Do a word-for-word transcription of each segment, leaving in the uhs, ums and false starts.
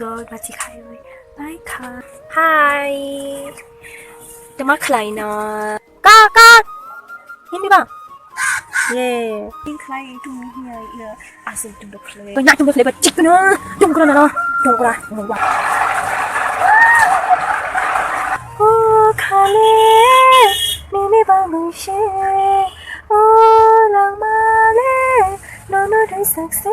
Dol bachi khaiwi bai kha. Hi. Tama khlaina. Kak, kak. Hindi ba? Ye. Tin khlai tung hiya ya. Asal tung khlai. Kau nak tung khlai ba chik na. Tung kra na. Tung kra. Tung kra. O khale. Nini bangwi se. O langmale. Nono dui sakse.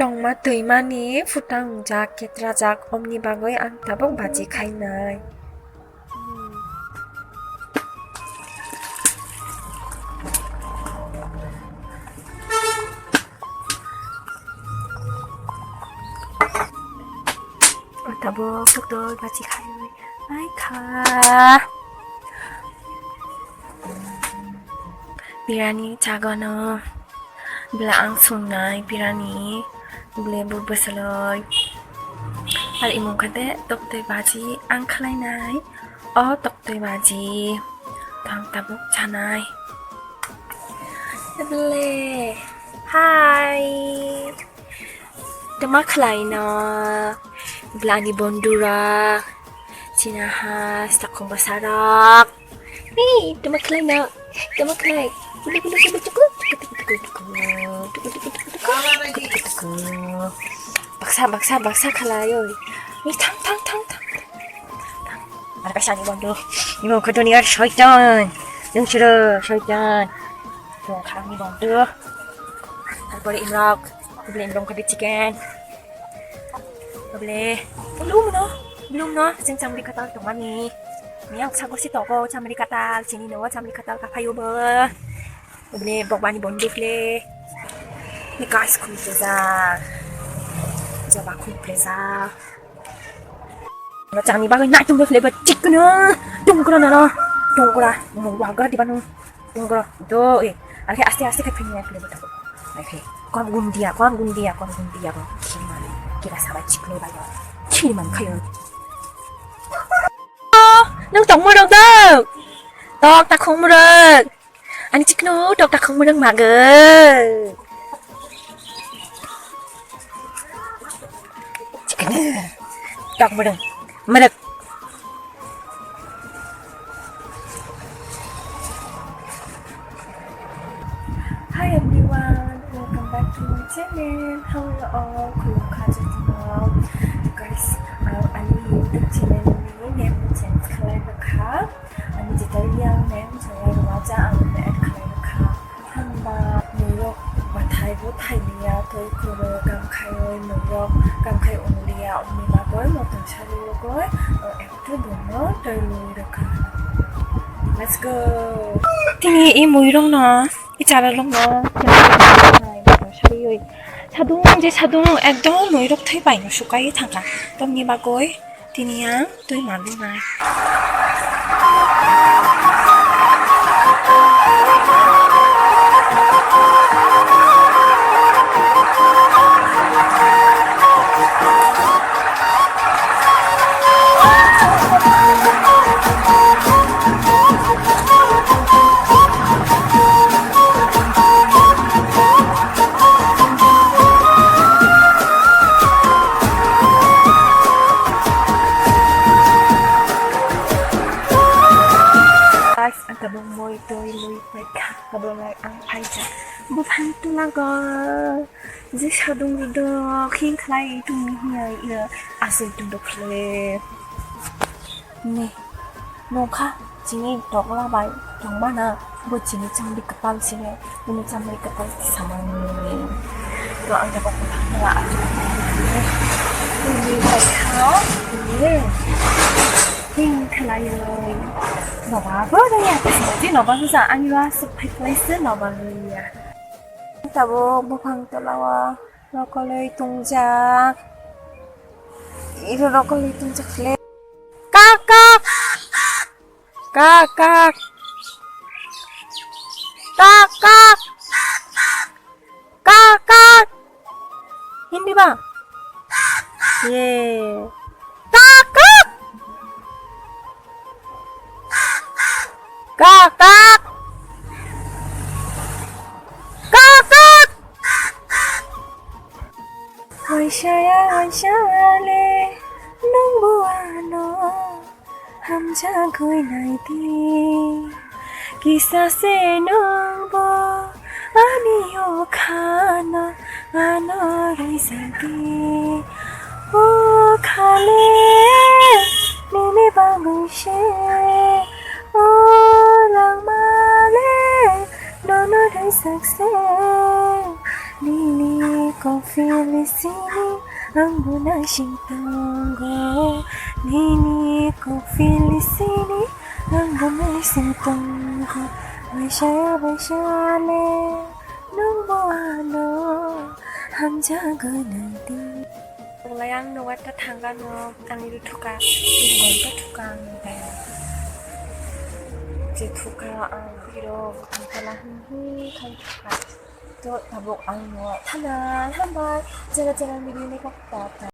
Tongma twimani phutang jak ketra jak omni bagwi ang tabuk bachi khainai. Tabuk doktor bachi khainai. Ai kha. Birani chagono. Bwla ang sungnai birani. Bwle bud bwsaloi. Ar imung khade toktoi baji ang khlainai. O toktoi baji. Tang tabuk chanai. Bwle. Hai. Tama khlaina. Bwlani bondura. Chinaha sakhong basarak. Hey, tama khlai na. Tama khlai. Kulu, kulu, kulu, chuku, chuku, chuku, chuku, chuku. Chuku, chuku, chuku, chuku, chuku, chuku. Baksa, baksa, baksa khlai, oi. Ni thang, thang, thang, thang. Ar kaisa ni bondu. Imo khodoni ar shaitan. Nung siro shaitan. Tong khang ni bondu. Tarpore imrok. Bole imrok khadi chicken. Bole. Belum no. Belum no. Sing chamri katal tongani. Ni ang sago si toko chamri katal. Chini no chamri katal kaphayo bo. Bole bokbani bondi ble. Ni guys khum pleja. Jaba khum pleja. Chani bagwi nai tung ble ba chikno. Tungkra na no. Tungkra. Mo wagra di banu. Tungkra. Do eh. Alhe aste aste khe phini nai ble ba. Alhe. Kom gundia, kom gundia, kom gundia, kom. Khirman. Kira sabai chikno ba yo. Khirman khayo. Nung tong murung dong. Tok ta khung murung. Ani chikno tok ta khung murung mago. Chikno. Tok murung. Murung. Hi everyone, welcome back to my channel. How are you all? Khulumkha jotono. Guys, ang ani YouTube channel ni name change khlai rwkha. Ani Jitaliya name chwla rwajak ang add khlai rwkha. Hamba muirok bathai bo thailiya, twi kwrwi kam khaiwi muirok kam khai ungliya, umni bagwi motom sari rwgwi, uh, ektu bono twi lui rwkha. Let's go. Tini i muirokno, i charalokno motom sariwi sadung je sadung ekdom muirok thwi paino sukai thangkha. Tongni bagwi tini ang twi manwi nai. Guys, ang tabuk moi twi lui paikha, tabuk lai ang phaikha buphang tulago. Je sadung rwdok hing khlai tongni hiya ya aswk tongdok khle. Ne nokha chini tokla bai tongmana bo chini chamri kwtal sini, bini chamri kwtal samani. To ang tabuk buphang tula achuk tongni paikha ne hing khlai noba bo rwya, tei noba rwja ani aswk phai khlai se noba rwya. Tabuk buphang tola o rokolwi tongjak. Iro rokolwi tongjak le. Kak, kak. Kak, kak. Kak, kak. Kak, kak. Hindi ba? Ye. Kak, kak. Kak, kak. Kak, kak. Waisaya waisale nwngbo ano hamjagwi naidi. Kisa se nwngbo ani o khana ano rwjagdi. O khale nini bagwi se, o langmale nono rwjak se. Nini kok philsini ang bo naising tongo. Nini kok philsini ang bo naising tongo. Waisa waisa le nwng bo ano hamjagwi naidi. Lai ang no watta thangano ang ri thuka, gonta thuka ang kaya. Je thuka ang biro ang kala hum hum khai thuka. To tabuk ang no thana hambai jaga jaga mili ne kok ta ta